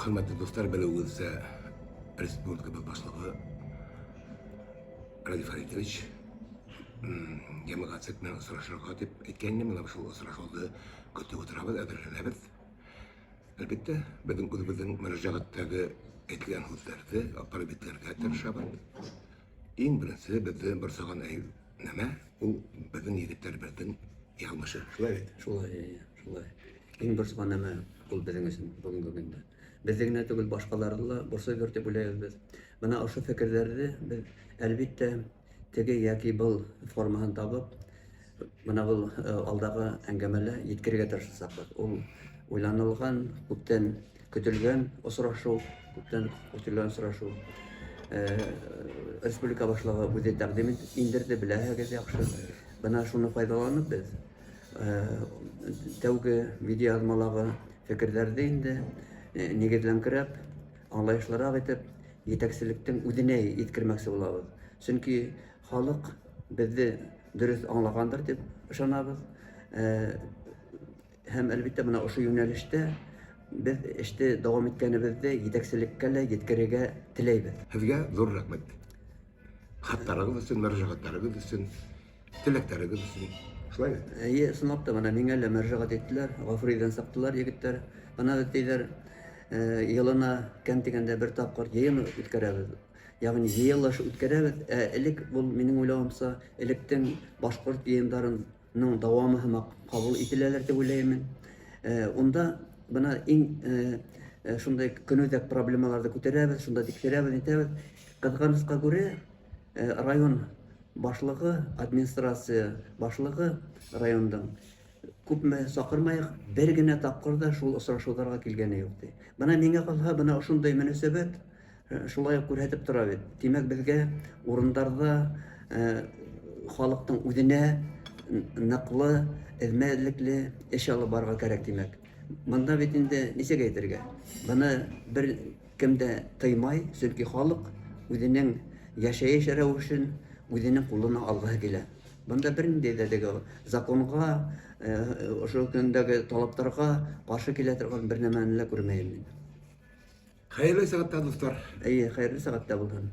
Хөрмәтле дуслар, белеүегеҙсә, республикабыҙ башлығы Радий Фаритович йәмәғәтселек менән осрашырға тип әйткән ине. Менә шул осрашыуҙы көтөп ултырабыҙ, әҙерләнәбеҙ. Әлбиттә, беҙҙең үҙебеҙҙең мөрәжәғәттәге әйтелгән һүҙҙәрҙе апарып еткерергә тырышабыҙ. Иң беренсе беҙҙе борсоған нәмә ул беҙҙең егеттәребеҙҙең яҙмышы. Шулай бит? Шулай, әйе, шулай. Иң борсоған нәмә ул беҙҙең өсөн бөгөнгө көндә. Беҙҙе генә түгел, башҡаларҙы ла борсойҙор тип уйлайбыҙ беҙ. Бына ошо фекерҙәрҙе беҙ, әлбиттә, теге йәки был формаһын табып, бына был алдағы әңгәмәлә еткерергә тырышасаҡбыҙ. Ул уйланылған, күптән көтөлгән осрашыу, күптән көтөлгән осрашыу. Республика башлығы үҙе тәҡдим индерҙе, беләһегеҙ яҡшы. Бына шуны файҙаланып беҙ тәүге видеояҙмалағы фекерҙәрҙе инде нигеҙләңкерәп, аңлайышлыраҡ итеп етәкселектең үҙенә еткермәксе булабыҙ. Сөнки халыҡ беҙҙе дөрөҫ аңлағандыр тип ышанабыҙ. Һәм, әлбиттә, бына ошо йүнәлештә беҙ эште дауам иткәнебеҙҙе етәкселеккә лә еткерергә теләйбеҙ. Һеҙгә ҙур рәхмәт. Хаттарығыҙ өсөн, мөрәжәғәттәрегеҙ өсөн, теләктәрегеҙ өсөн. Шулай бит? Әйе, ысынлап та, бына миңә лә мөрәжәғәт иттеләр, Ғафуриҙән сыҡтылар егеттәр. Бына беҙ тиҙәр, йылына кәм тигәндә бер тапҡыр йыйын үткәрәбеҙ. Ягъни йыйылыш үткәрәбеҙ. Ә элек ул, минең уйлауымса, электең башҡорт йыйындарын ның дәвамы һымаҡ ҡабул ителәлер дип уйлайым мин. Унда бына иң шундай көнүҙәк проблемаларҙы күтәрәбеҙ, шунда тикшерәбеҙ, нитәбеҙ. Ҡыҙғанысҡа күрә, район башлығы, администрация башлығы райондың күпме саҡырмайыҡ, бер генә тапҡыр да шул осрашыуҙарға килгәне юҡ ти. Бына миңә ҡалһа, бына ошондай мөнәсәбәт шулай уҡ күрһәтеп тора бит. Тимәк, беҙгә урындарҙа халыҡтың үҙенә ныҡлы, эҙмә-эҙлекле эш алып барырға кәрәк, тимәк. Бында бит инде нисек әйтергә? Быны бер кем дә тыймай, сөнки халыҡ үҙенең йәшәйеш рәүешен үҙенең ҡулына алғыһы килә. Бында бер ниндәй ҙә теге законға, ошо көндәге талаптарға ҡаршы килә торған бер нәмәне лә күрмәйем мин. Хәйерле сәғәттә, дуҫтар. Әйе, хәйерле сәғәттә булһын.